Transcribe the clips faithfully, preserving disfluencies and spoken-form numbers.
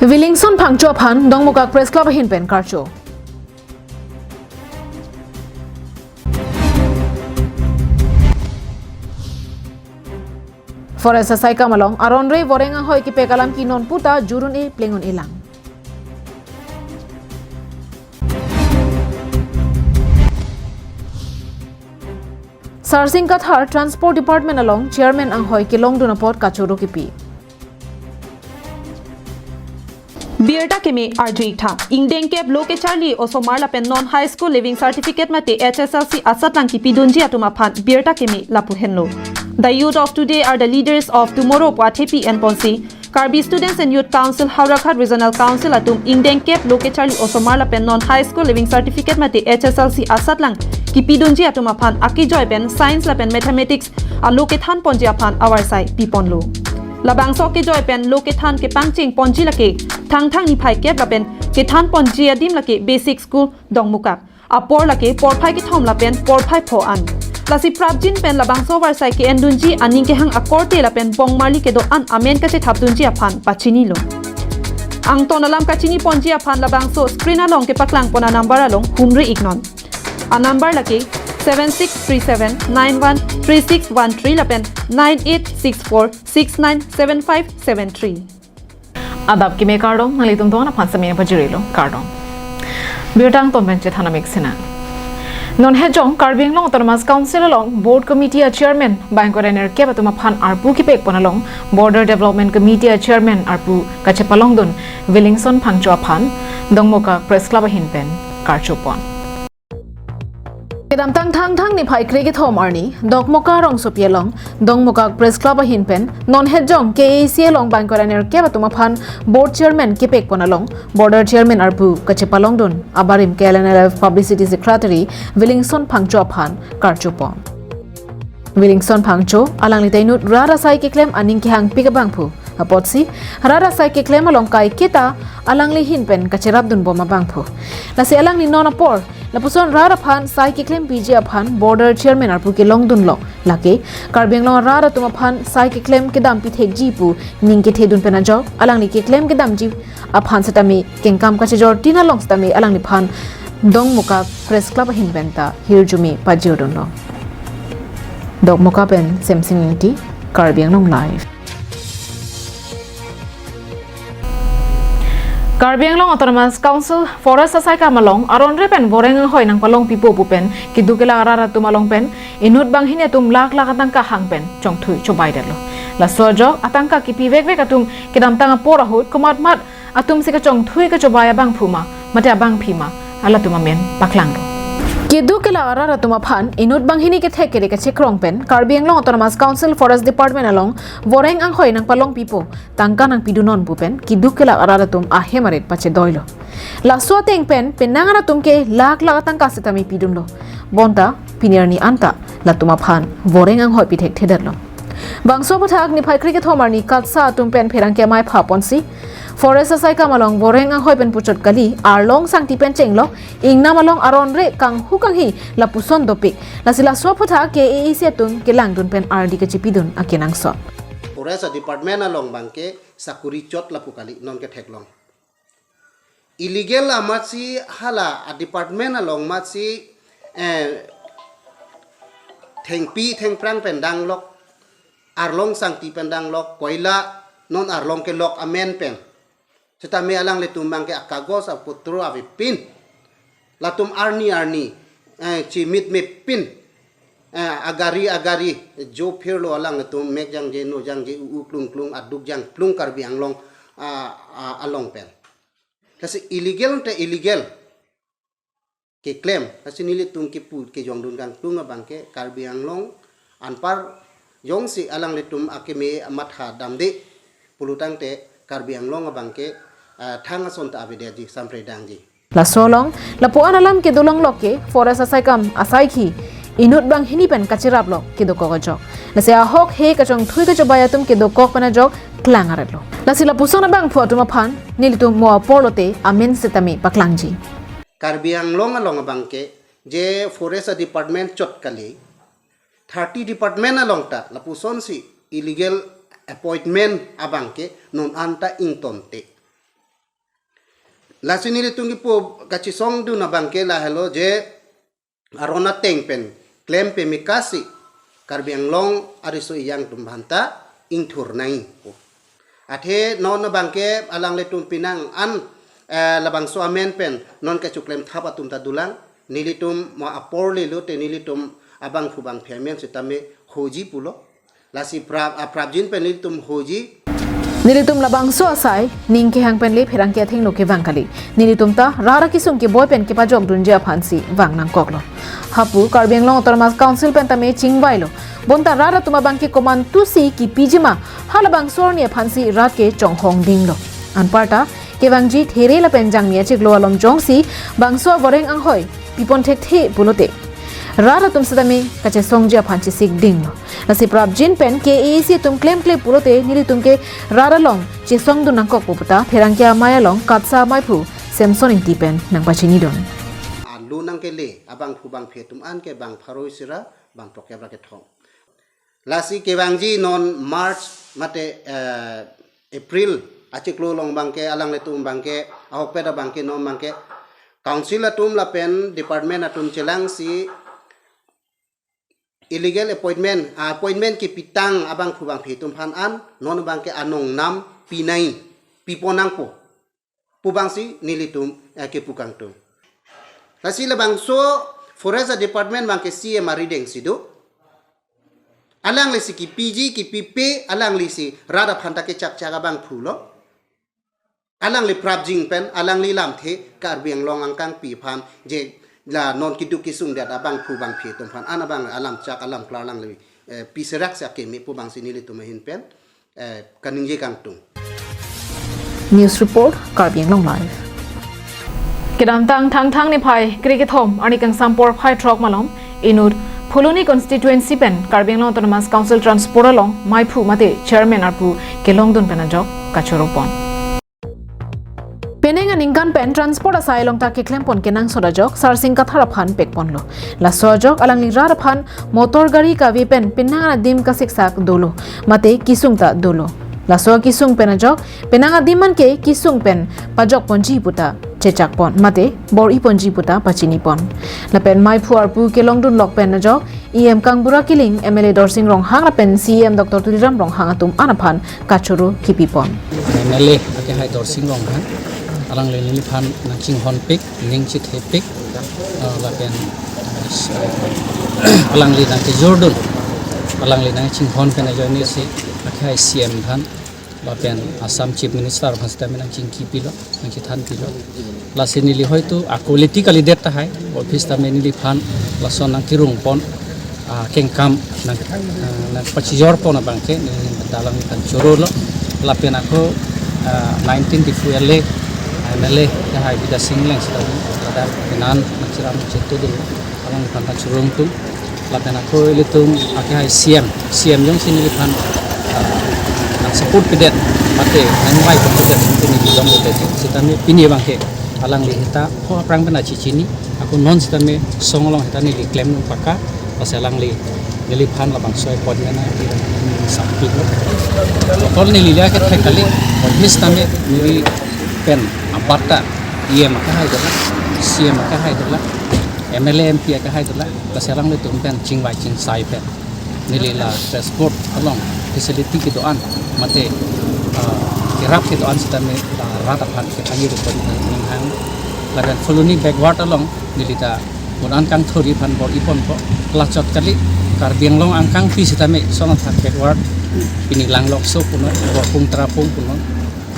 Williamson Phangcho aphan Dongmukak Press Club ahin pen karcho. Forest asaikam along aron re voreng ahoi kepek alam ke non puta jurun e plengun elang. Sarsing Kathar Transport Department along Chairman anghoi kelongdun apot kachoro kipi. Birta keme arju-ik tha. Ingdeng kep lo kecharli osomar lapen non high school leaving certificate mate H S L C asatlang kipidunji atum aphan birta keme lapu henlo. The youth of today are the leaders of tomorrow pu athepi enponsi Karbi Students and Youth Council Howraghat Regional Council atum ingdeng kep lo kecharli osomar lapen non high school leaving certificate mate H S L C asatlang kipidunji atum aphan akejoi pen science lapen mathematics alo kethan ponji aphan avarsai piponlo. Labangso akejoi pen lo kethan kepangcheng ponji lake Thangthang niphai kep lapen kethan ponji adim lake basic school Dongmukak. Apor lake porphai kethom lapen porphai pho an. Lasi prapjin pen labangso avarsai ke-endunji aning kehang akorte lapen bongmarli kedo-an amen kachethapdunji aphan pachinilo. Angton alam kachini ponji aphan labangso screen along kepaklang pon anumber along humri-ik non. Anumber lake seven six three seven nine one three six one three lapen nine eight six four six nine seven five seven three. Adap keme kardom, nanglitum don aphan sami pajirilo kardom. Birta angton pen chethan amik sina. Non hejong Karbi Anglong Autonomous Council along Board Committee a Chairman bangkot anerkep atum aphan arpu kepek pon along Border Development Committee a Chairman arpu kachepalongdun Williamson Phangcho aphan Dongmukak Press Club ahin pen karcho pon. Kedamtang Thangthang niphai kre kethom arni Dongmukak rongsopi along Dongmukak Press Club ahin pen non hejong K A A C along bangkot anerkep atum aphan Board Chairman kepek pon along Border Chairman arpu kachepalongdun abarim K L N L F Publicity Secretary Williamson Phangcho aphan karcho pon. Williamson Phangcho alangli ta inut rat asai keklem aning kehangpik abangphu apotsi rat asai keklem along kaiketa alangli ahin pen kacherapdun bom abangphu. Lasi alangli non apor lapuson rat aphan sai keklempiji aphan Border Chairman arpu kelongdunlo. Lake Karbi Anglong rat atum aphan sai keklem kedampi thekji pu ning kethedun pen ajok alangli keklem kedamji aphan setame kengkam kachejor tin along setame alangliphan Dongmukak Press Club ahin pen ta hirjume pajir dunlo. Dongmukak pen Semsing Ingti, Karbi Anglong Live. Karbi Anglong Autonomous Council Forest asaikam along aron re pen voreng anghoi nangpalong pipo pu pen keduk kelak arat atum along pen inut banghini atum lakh lakh atangka hang pen chongthui chobai detlo. Laso ajok atangka kipi vekvek atum kedamtang apor ahut komat mat atum si kachongthui kachobai abangphu ma mate abangpi ma, halatum amen paklanglo. Keduk kelak arat atum aphan inut banghini kethek kere kachekrong pen Karbi Anglong Autonomous Council Forest Department along voreng anghoi nangpalong pipo, tangka nangpidunon pu pen keduk kelak arat atum ahem arit pachedoilo. Laso ateng pen penang arat atum ke lakh lakh atangka setame pidunlo. Bonta pini arni anta latum aphan voreng anghoi pithekthedetlo. Bangso aphuthak niphai kre kethom arni KATSSA atum pen pherangke amei pha ponsi Forest asaikam along voreng anghoi pen puchot kali, arlong sangti pen chenglok, ingnam along aron re kanghu kanghi lapuson dopik. Lasi laso aphuthak K A A C atum kelangdun pen ardi kachepidun akenangsot. Forest Department along abangke sakuri chot lapu kali non ketheklong. Illegal amatsi hala a department along amatsi, eh, thengpi thengphrang pen danglok, arlong sangti pen danglok, koila non arlong kelok amen pen. Setame alanglitum abangke akagos apotro avepin. Latum arni arni, eh, chimit mepin. Eh, agari agari, jo phirlo alanglitum mek jangje, no jangje, u u klung klung, aduk jangplung Karbi Anglong, ah, ah, along pen. Lasi illegal te illegal keklem, lasi nelitum kepu kejongdun kangtung abangke Karbi Anglong anpar jongsi alanglitum akeme amatha damde pulotangte Karbi Anglong abangke, ah, thang ason ta avedetji, sampredangji. Laso along lapu-an alam kedo longlok ke Forest asaikam asaikhi inut banghini pen kacheraplo kedokok ajok. Lasi ahok he kachongthui kachobai atum kedokok pen ajok klang aretlo. Lasi lapuson abangphu atum aphan nelitum mo apor lote amen setame paklangji. Karbi Anglong along abangke je Forest Department chot kali, thirty department along ta lapusonsi illegal appointment abangke non anta ingtonte. Lasi nelitum kipu kachesongdun abangke lahelo je aron ateng pen klem peme kasi Karbi Anglong ariso ejang atum aphanta ingthur nangji pu. Athe non abangke alanglitum penang an, eh, labangso amen pen non kacheklemthap atum ta dolang, nelitum mo apor lelo te nelitum abangphu bangphi amen sitame hoji pulo. Lasi prap, ah, prapjin pen nelitum hoji. Nelitum labangso asai ning kehang pen le pherangke athengno kevang kali. Nelitum ta rat akesung keboi pen kepajokdunji aphansi vang nangkoklo. Hapu Karbi Anglong Autonomous Council pen tame chingvailo. Bonta rat atum abangke komantusi kipiji ma, halabangso arni aphansi rat ke chonghong dinglo. Anparta kevangji There lapen Jangmi achiklo alom jongsi bangso avoreng anghoi pipon thekthe pulote rat atum sitame kachesongji aphan chesik dinglo. Lasi prapjin pen K A A C atum klemkle pulote nelitum ke rat along chesongdun nangkok pu puta pherangke amei along KATSA ameiphu Samson Ingti pen nangpachinidun. Alu nangkele abangphu bangphi atum an ke bang pharo isi ra bang throk-kep ra kethom. Lasi kevangji non March mate, eh, April achiklo along abangke alanglitum abangke ahokpet abangke non abangke council atum lapen department atum chelangsi illegal appointment, ah, appointment kepitang abangphu bangphi atum aphan an non abangke anong nam pinai, pipon nangpo pu abangsi nelitum, eh, kepu kangtung. Lasi labangso forest department abangke C M arideng si do. Alanglisi kipiji kipipe, alanglisi rat aphanta kechakchak abangphulo. Alangli prapjin pen, alangli lamthe Karbi Anglong angkangpi aphan je la non keduk kesung det abangphu bangphi atum aphan an abang alam chak alam klar alangli, eh, piserak si akeme pu abangsi nelitum ahin pen, eh, kaningje kangtung. News report, Karbi Anglong Live. Kedamtang Thangthang niphai kre kethom arni kangsam porphai throk malom inut Phuloni constituency pen Karbi Anglong Autonomous Council transport along meiphu mate chairman arpu kelongdun pen ajok kachoro pon. Penang aningkan pen transport asai along ta keklem pon kenangsot ajok Sarsing Kathar aphan pek ponlo. Laso ajok alangli rat aphan motor gari kave pen penang adim kasiksak dolo mate kesung ta dolo. Laso kesung pen ajok penang adim an ke kesung pen pajok ponji puta chechak pon mate bor-i ponji puta pachini pon. Lapen meiphu arpu kelongdun lok pen ajok E M Kangbura Killing, M L A Dorsing Ronghang lapen C E M Doctor Tuliram Ronghang atum an aphan kachoro kipi pon. M L A akehai Dorsing Ronghang, alangli neliphan nangchinghonpik, ning chethepik, ah, lapen, ah, alangli nangkejordun, alangli nangchinghon pen ajoine si akehai C M aphan, lapen Assam Chief Minister aphan sitame nangchingkipilo, nangchethanpilo. Lasi neli hoitu a-quality kalidet tahai, office tame neliphan lason nangkerung pon, ah, kengkam nang, ah, nangpachijor pon abangke, neli dalang nangchorolo, lapen ako, ah, nineteen Diphu L A, M L A, akehai Bidya Sing Engleng sitame, ada penan nangchiram nangchetu dulu, alangphan nangchorong tung, lapen ako ilitum akehai C M, C M jongsi neliphan, ah, nangsupport pidet, mate nangvai pidet, pini bijong pidet, sitame pini abangke alangli hita pho aphrang pen achichini, ako non sitame song along hita neli klemdun paka, lasi alangli neliphan labangso appointment na neli sampik lo. Tokol neli le akethek kali, office tame neli pen abatta E M akehai dola, C M akehai dola, M L A M P akehai dola, lasi alanglitum pen chingvai chingsai pen neli la transport along facility kedo-an mate, ah, kerap kedo-an sitame la rat aphan kepangir pon ning hang. Lapen Phuloni backward along neli ta un-an kangthuri aphan bor-i ponpo, lachot kali Karbi Anglong angkangpi sitame son athak backward, pini Langlokso punon, Borpung Trapung punon,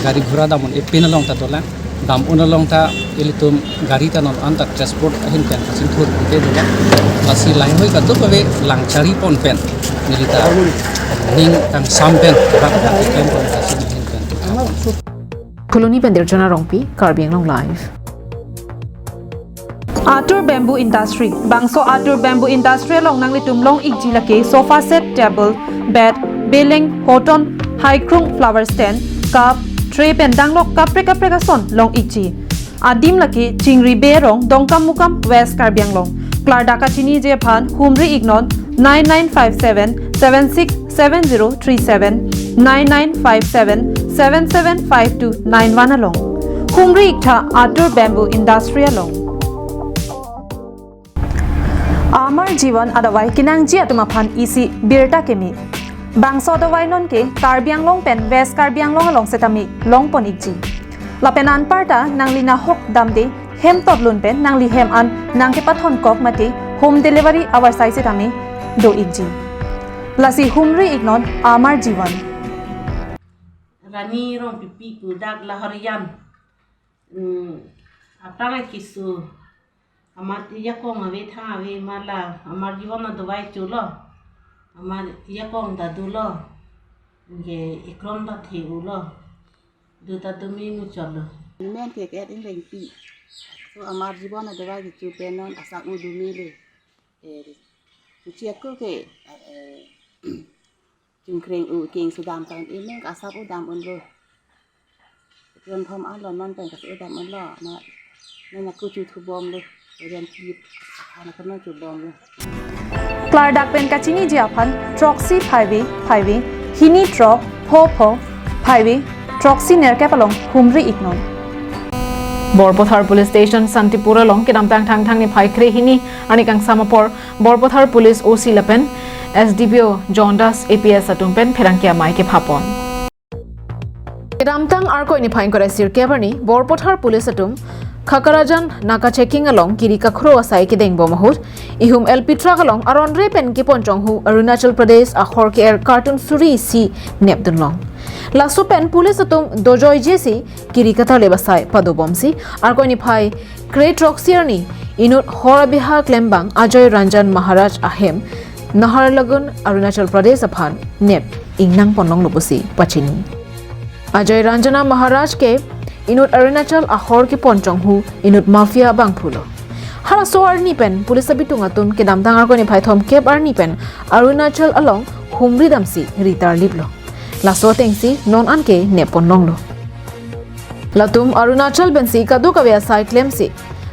gari ghura dam un-e pin along ta dolang, dam un along ta ilitum gari ta non anta transport ahin pen kachingthur pon ke dolang. Lasi lahei kadokave lang chari pon pen neli ta ning kangsam pen rat ta keklem pon kachini ahin pen. Phuloni pen Dirjona Rongpi, Karbi Anglong Live. Atur Bamboo Industry. Bangso Atur Bamboo Industry along nanglitum long-ikji lake sofa set, table, bed, beleng, hoton, haikrung, flower stand, cup, tray pen danglok kaprek kaprek ason long-ikji. Adim lake Chingri Bey arong, Dongkamukam, West Karbi Anglong. Klardak kachiniji aphan humri-iknon nine nine five seven seven six seven zero three seven, nine nine five seven seven seven five two nine one along. Humri iktha Atur Bamboo Industry along. Amar Jivan adavai kenangji atum aphan isi birta keme. Bangso adavai nonke Karbi Anglong pen West Karbi Anglong along setame longpon ikji. Lapen anparta nangli nahok damde hem totlun pen nangli hem an nangkepathon kok mate home delivery avarsai setame do ikji. Lasi humri iknon Amar Jivan. Rani Rongpipi pu dak Lahorijan. Hmm, aphrang keso. Amat ajakong ave thang ave ma la, Amar Jivan adavai cholo. Amat ajakong ta dolo. Anke ekrom ta the-ulo. Do ta do me muchotlo. Amen ke K. Inglengpi. So Amar Jivan adavai kecho pen non asak mu do mele. Eh, kuchi ako ke, eh, chingkreng u king sudam tan amen asap u dam unlo. Jon thom alon man pen kasu dam unlo. Na, na kuchu thubomlo. Jon kip. Ana kono chubomlo. Klardak pen kachiniji aphan throksi phaive phaive hini throk pho pho phaive throksi nerkep along humri iknon. Borpathar Police Station Santipur along kedamtang Thangthang niphai kre hini arni kangsam apor Borpathar Police O C lapen S D P O John Das A P S atum pen pherangke amei kephapon. Kedamtang Arkoi niphai ingkoi ra sirkep arni Borpathar Police atum Khakarajan naka checking along kiri kakhro asai kedengbom ahut ihum L P truck along aron re pen kepon chonghu Arunachal Pradesh ahor ke-er kartun suri isi nepdunlong. Laso pen police atum dojoijesi kiri katarlip asai padobomsi Arkoi niphai kre throksi arni inut hor abiha klembang Ajoy Ranjan Maharaj ahem Naharlagun, Arunachal Pradesh aphan nep ingnangponlonglo pusi pachini. Ajoy Ranjana Maharaj ke inut Arunachal ahor kepon chonghu inut mafia abangphulo. Halaso arni pen police abitung atum kedamtang Arkoi niphai thomkep arni pen Arunachal along humri damsi ritarliplo. Laso atengsi non anke nepponlonglo. Latum Arunachal pensi kadokave asai klemsi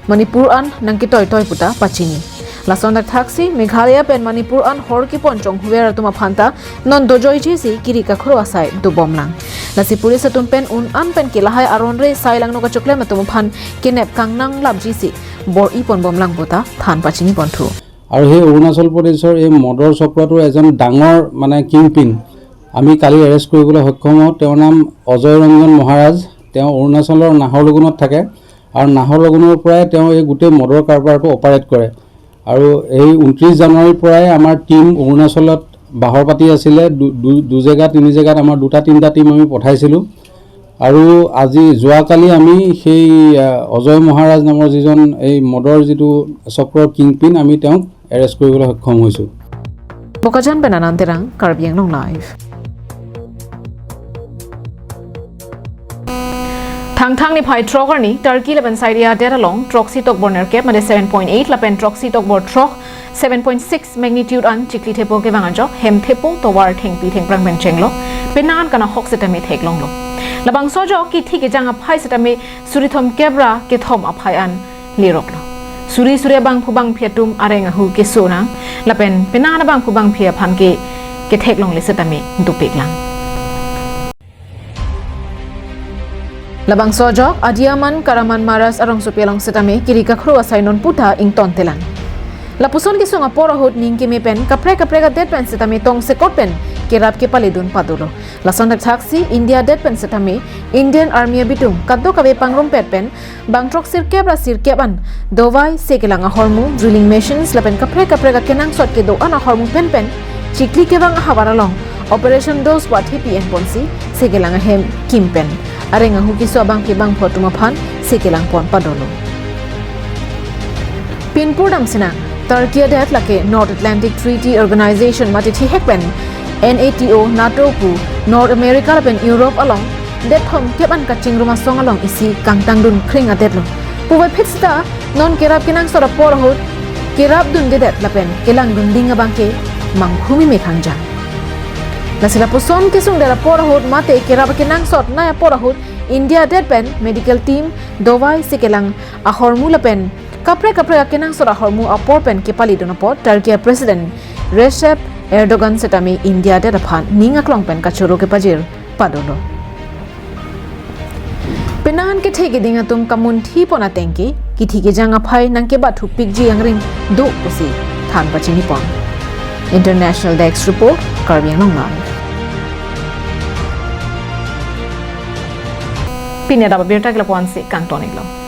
Manipur an nangketoitoi puta pachini. Lason thakthaksi Meghalaya pen Manipur an hor kepon chonghuver atum aphanta non dojoijesi kiri kakhro asai dobomlang. Lasi police atum pen un an pen ke lahai aron re sai langno kachoklem atum aphan kenep kangnang lapjisi bor-iponbomlang puta than pachiniponthu. আৰু সেই অৰুণাচল প্ৰদেশৰ এই মদৰ চক্ৰটোৰ এজন ডাঙৰ মানে কিংপিন আমি কালি এৰেষ্ট কৰিবলৈ সক্ষম হওঁ। তেওঁৰ নাম অজয় ৰঞ্জন মহাৰাজ। তেওঁ অৰুণাচলৰ নাহৰলগুণত থাকে আৰু নাহৰলগুণৰ পৰাই তেওঁ এই গোটেই মদৰ কাৰবাৰটো অপাৰেট কৰে। আৰু এই ঊনত্ৰিছ জানুৱাৰীৰ পৰাই আমাৰ টীম অৰুণাচলত বাহৰ পাতি আছিলে, দু- দু- দুজেগা তিনি জেগাত আমাৰ দুটা তিনিটা টীম আমি পঠাইছিলোঁ। আৰু আজি যোৱাকালি আমি সেই আহ, অজয় মহাৰাজ নামৰ যিজন এই মদৰ যিটো চক্ৰৰ কিংপিন, আমি তেওঁক এৰেষ্ট কৰিবলৈ সক্ষম হৈছোঁ। Bokajan pen Anand Terang, Karbi Anglong Live. Thangthang niphai throk arni Turkey lapen Syria adet along throksi tokbor nerkep mate seven point eight lapen throksi tokbor throk seven point six magnitude an chikli thepo kevang ajok hem thepo tovar thengpi thengphrang pen chenglo, penan kanahok setame theklonglo. Labangso ajok kithi kejang aphai setame suri thomkep ra kethom aphai an leroklo. Suri suri abangphu bangphi atum areng ahu keso nang lapen penan abangphu bangphi aphan ke ketheklongle setame dopiklang. Labangso ajok Adiyaman Kahramanmarash arongsopi along setame kiri kakhro asai non puta ingtontelang. Lapuson kesung apor ahut ning keme pen kaprek kaprek adet pen setame tongsekot pen kerap kepaledun padolo. Lason thakthaksi India adet pen setame Indian Army abitung kadokave pangrumpet pen bang throksirkep ra sirkep an dovai, sekelang ahormu, drilling machines lapen kaprek kaprek akenangsot kedo-an ahormu penpen chikli kevang ahavar along Operation Dose Wathepi enponsi sekelang ahem kim pen areng ahu keso abangke bangpho atum aphan sekelangpon padolo. Pinpur damsinang, Turkey adet lake North Atlantic Treaty Organization mate thihek pen NATO, NATO pu North America lapen Europe along det thomkep an kachingrum asong along isi kangtangdun kring adetlo. Puvoiphit seta non kerap kenangsot apor ahut kerapdundedet lapen kelangdun ding abangke manghu meme khangjang. Lasi lapuson kesungdet apor ahut mate kerap kenangsot nai apor ahut India adet pen medical team, dovai, sekelang ahormu lapen kaprek kaprek akenangsot ahormu apor pen kepaledun apot Turkey a President Recep Erdogan setame India adet aphan ning aklong pen kachoro kepajir padolo. Penan ke Thik keding atum kamunthi pon ateng ke kithi kejang aphai nangkebat thupikji angring do pusi than pachini pon. International Desk Report, Karbi Anglong Live. Pini adap abirta ke lapu-an si kangton iklo.